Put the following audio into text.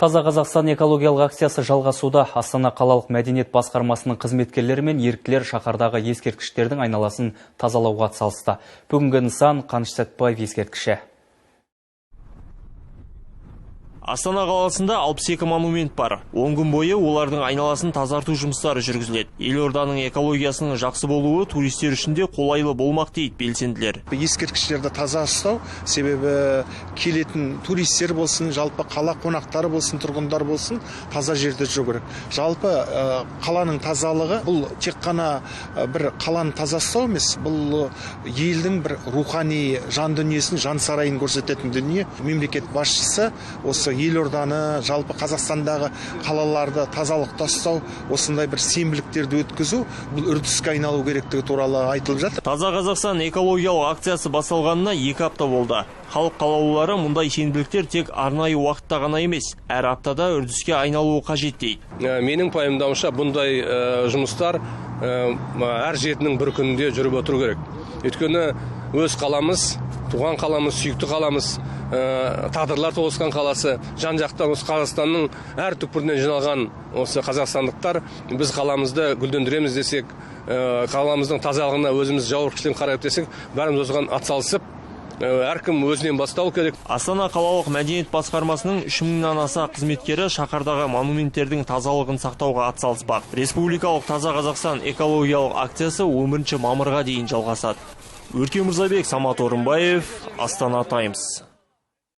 Таза Қазақстан экологиялық акциясы жалғасуда. Астана қалалық мәдениет басқармасының қызметкерлері мен еріктілер шаһардағы ескерткіштердің айналасын тазалауға атсалысты. Бүгінгі нысан – Қаныш Сәтбаев ескерткіші. Астана қаласында 62 монумент бар. 10 күн бойы олардың айналасын тазарту жұмыстары жүргізіледі. Елорданың экологиясының жақсы болуы туристер үшін де қолайлы болмақ, дейді белсенділер. Ескерткіштерді таза ұстау, себебі келетін туристер болсын, жалпы қала қонақтары болсын, тұрғындар болсын, таза жерде жүру керек. Жалпы қаланың тазалығы – бұл тек қана бір қаланы таза ұстау емес, бұл елдің бір рухани жан дүниесін, жан сарайын көрсететін дүние. Мемлекет басшысы осы елорданы, жалпы Қазақстандағы қалаларды тазалықта ұстау, осындай бір сенбіліктерді өткізу, бұл үрдіске айналу керектігі туралы айтылып жатыр. Таза Қазақстан экологиялық акциясы басталғанына 2 апта болды. Халық қалаулылары мұндай сенбіліктер тек арнайы уақытта ғана емес, әр аптада үрдіске айналуы қажет дейді. Менің пайымдауымша, бұндай жұмыстар әр жетінің бір күнінде жүріп отыру керек. Өйткені өз қаламыз, туған қаламыз, сүйікті қаламыз, тағдырлар тоғысқан қаласы, жан жақтан, осы Қазақстанның әр түкпірінен жиналған осы қазақстандықтар, біз қаламызды гүлдендіреміз десек, қаламыздың тазалығына өзіміз жауапкершілікпен қарайық десек, бәріміз осыған атсалысып, әркім өзінен бастау керек. Астана қалалық мәдениет басқармасының 3000-нан аса қызметкері шаһардағы монументтердің тазалығын сақтауға атсалыспақ. Республикалық Таза Қазақстан экологиялық акциясы 11 мамырға дейін жалғасады. Өркен Мырзабек, Самат Орынбаев, Астана Таймс.